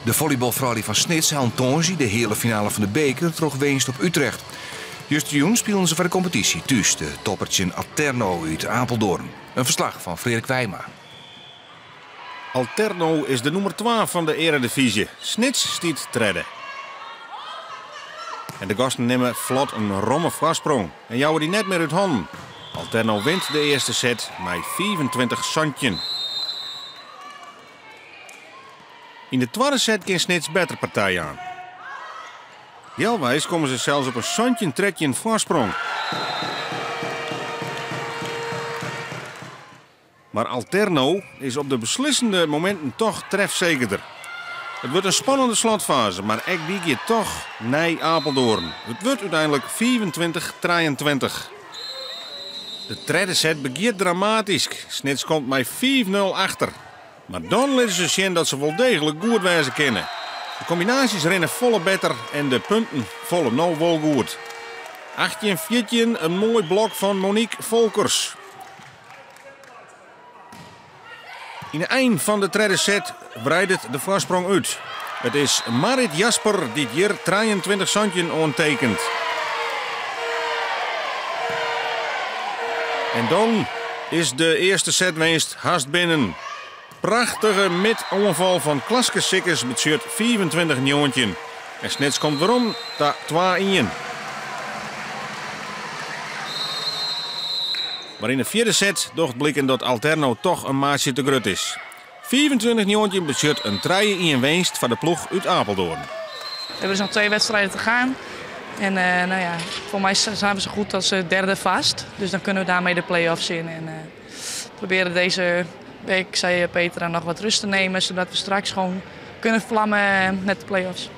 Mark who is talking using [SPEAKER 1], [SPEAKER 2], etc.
[SPEAKER 1] De follybalfroulju fan Snits hellen tongersdei de heale finale fan de beker troch winst op Utrecht. Justerjûn spilen se foar de kompetysje thús de topper tsjin Alterno út Apeldoorn. In ferslach fan Freark Wijma.
[SPEAKER 2] Alterno is de nûmer twa fan de earedivyzje. Snits stiet tredde. En de gasten nimme flot in romme foarsprong en jouwe dy net mear út hannen. Alterno wint de earste set mei 25-17. Yn de twadde set kin Snits better partij jaan. Healweis komme se sels op in 17-13 foarsprong. Mar Alterno is op de beslissende mominten toch trefsekerder. It wurdt in spannende slotfaze, mar ek dy giet toch nei Apeldoorn. It wurdt úteinlik 25-23. De tredde set begjint dramatysk. Snits komt mei 5-0 achter. Mar dan litte se sjen dat se wol deeglik goed wêze kinne. De kombinaasjes rinne folle better en de punten falle no wol goed. 18-14, in moai blok fan Monique Volkers. Yn de ein fan de tredde set wreidet de foarsprong út. It is Marit Jasper dy't hjir 23-17 oantekent. En dan is de earste setwinst hast binnen. Prachtige midoanfal fan Klaske Sikkes betsjut 25-19 en Snits komt werom ta 2-1. Mar yn de fjirde set docht bliken dat Alterno toch in maatsje te grut is. 25-19 betsjut in 3-1 winst foar de ploech út Apeldoorn.
[SPEAKER 3] We hebben dus nog twee wedstrijden te gaan. En nou ja, voor mij zijn we zo goed als derde vast. Dus dan kunnen we daarmee de play-offs in. En proberen deze week, zei Petra, nog wat rust te nemen. Zodat we straks gewoon kunnen vlammen met de play-offs.